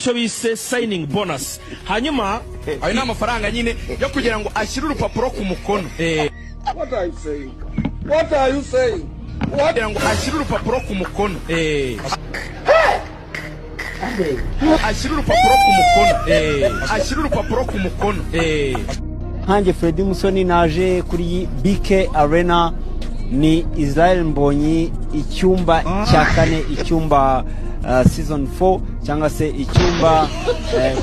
Icyo bise signing bonus, hanyuma Ayo ni amafaranga nyine yo kugira ngo ashyire urupapuro ku mukono. What are you saying? What are you saying? What? Kugira ngo ashyire urupapuro ku mukono. Ashyire urupapuro ku mukono. Ashyire urupapuro ku mukono. Nkanjye Freddy Musoni, naje kuri BK Arena, ni Israel Mbonyi, icyumba cya kane, icyumba season 4 cyangwa se icyumba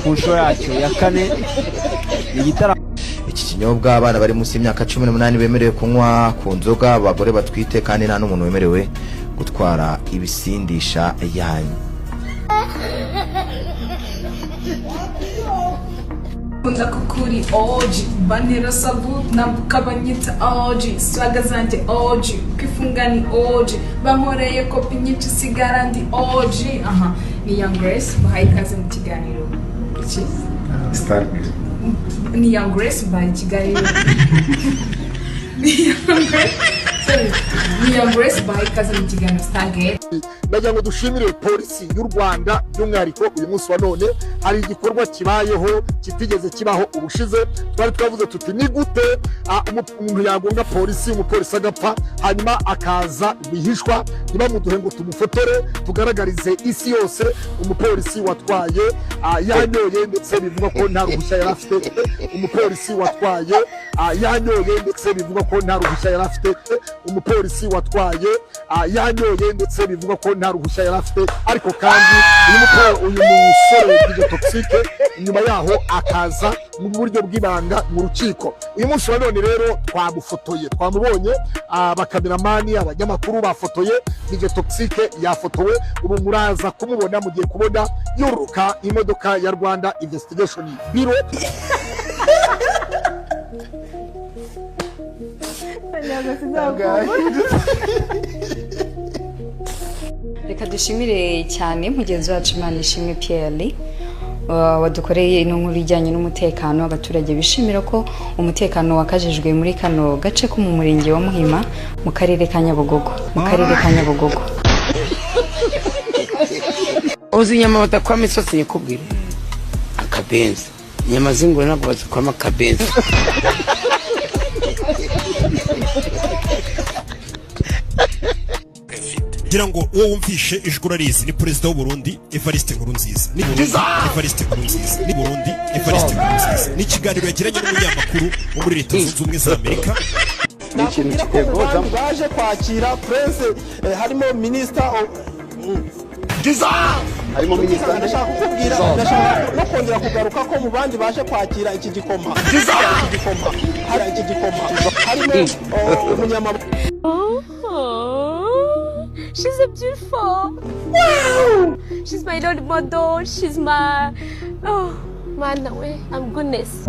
ku nshuro yacyo ya kane, ni igitaramo. Iki kinyobwa abana bari munsi y'imyaka 18 bemerewe kunywa ku nzoga, abagore batwite, kandi nta n'umuntu wemerewe gutwara ibisindisha yanyu. Nkunda kukuri OG, bantera sabu nambuka, banyita OG, swaga zanjye OG, kwifunga ni OG, bankoreye kopi nyinshi, sigara ndi OG. Aha ni Young Grace, bahaye ikaze mu kiganiro iki. Ni Young Grace, bahaye ikiganiro, ni Young Grace, sorry, ni Young Grace, bahaye ikaze mu kiganiro Stargate. Ndagira ngo dushimire Polisi y'u Rwanda by'umwihariko. Uyu munsi wa none hari igikorwa kibayeho kitigeze kibaho ubushize. Twari twavuze tuti: "Ni gute umuntu yagonga polisi, umupolisi agapfa, hanyuma akaza rwihishwa, ntibamuduhe ngo tumufotore, tugaragarize isi yose umupolisi watwaye yanyoye, ndetse bivugwa ko nta ruhushya yari afite?" Umupolisi watwaye yanyoye, ndetse bivugwa ko nta ruhushya yari afite. Umupolisi watwaye yanyoye, ndetse bivugwa ko nta ruhushya yari afite. Ariko kandi uyu musore DJ Toxic nyuma yaho akaza mu buryo bw'ibanga mu rukiko. Uyu munsi wa none rero twamufotoye, twamubonye, abakameramani, abanyamakuru bafotoye DJ Toxic, yafotowe. Ubu muraza kumubona, mugiye kubona yururuka imodoka ya Rwanda Investigation Bureau. Reka dushimire cyane mugenzi wacu Imanishimwe Pierre wadukoreye ino nkuru ijyanye n'umutekano. Abaturage bishimira ko umutekano wakajijwe muri kano gace ko mu murenge wa Muhima, mu karere ka Nyabugogo, mu karere ka Nyabugogo. Uzi inyama badakwama isosi? Nyikubwire, akabenzi. Inyama z'ingurube ntabwo bazikwama akabenzi. Ngira ngo uwo wumvishe ijwi urarizi, ni perezida w'u Burundi Evariste Nkurunziza. Ni Burundi Evariste Nkurunziza, ni Burundi Evariste Nkurunziza. Ni ikiganiro yagiranye n'umunyamakuru wo muri Leta Zunze Ubumwe za Amerika. Nakubwira ko mu bandi baje kwakira Prince harimo minisita. Harimo minisita. Ndashaka kukubwira, ndashaka no kongera kugaruka ko mu bandi baje kwakira iki gikoma, iki gikoma, hari iki gikoma, harimo umunyamabanga. Oh, she's a beautiful. Wow! She's my role model. She's my, oh man, way. I'm goodness.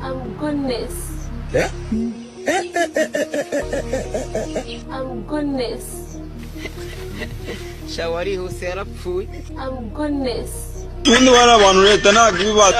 I'm goodness. I'm goodness. Sha, warihuse, yarapfuye. I'm goodness. Ubundi bari abantu, leta ntabwo ibibaza.